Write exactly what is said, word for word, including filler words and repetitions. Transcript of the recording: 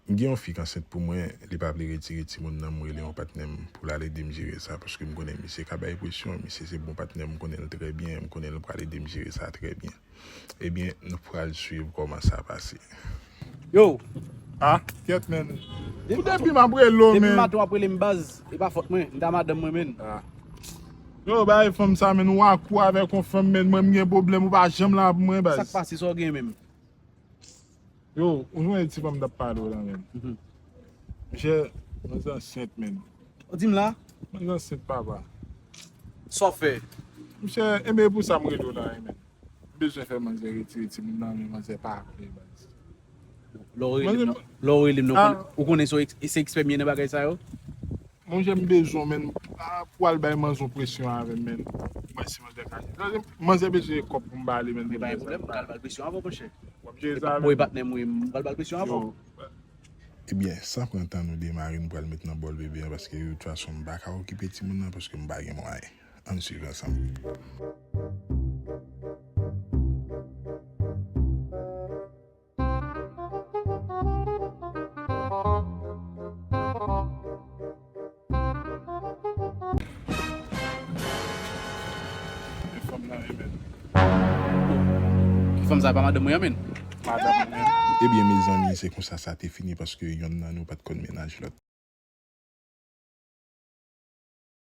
M gen yon fi k ansent pou mwen, li pa vle retire timoun nan, m rele yon patnè m pou l al ede m jere sa, paske m konnen misye ka bay presyon, misye se bon patnè m, m konnen l trè byen, m konnen l pral ede m jere sa trè byen. Ebyen, nou pral swiv kòman sa pase. Yo, Ah, kyèt, men. Ou depi m ap rele w, depi men. Maten w ap rele m baz, e pa fòt mwen, m ta madanm mwen, men. Ah. Yo, bay fanm sa, men, ou akou avèk yon fanm, men, mwen, m gen pwoblèm, ou pa janm la pou mwen, Sa k baz. Pase, sa w gen menm? Yo, ou jwenn ti fanm m t ap pale w la, men. Mhm. Misye, mwen ansent, men. Ou di m la? Mwen ansent, papa. Sa w fè? Misye, enben, pou sa m rele w la, men. M bezwen fè manzè retire timoun nan, men manzè pa vle, baz. Lè w rele m Manzè- nan, lè w rele m nan, Ah. ou konnen se w eks- se ekspè m ye nan bagay sa yo? Monchè, m bezwen, men, ah, pou al bay manzè yon presyon avè m, men. Mwen, si manzè ka. Manzè bezwen kòb pou m ba li, men. Men pa gen pwoblèm, m pral ba l presyon avè w, monchè. W ap jere sa avè Mwen m. Patnè m, wi, m pral ba l presyon avè w. Yo. Ebyen, san pran tan nou demare, nou pral met nan bòl bebe a, paske de tout fason, m pa ka okipe timoun nan, paske m pa gen mwayen. Ann swiv ansanm. Fanm nan, amen. Fanm sa pa madanm mwen an, men. Madanm mwen. Ebyen, mezanmi, se konsa sa te fini, paske yonn nan nou pa t konn mennaj lòt.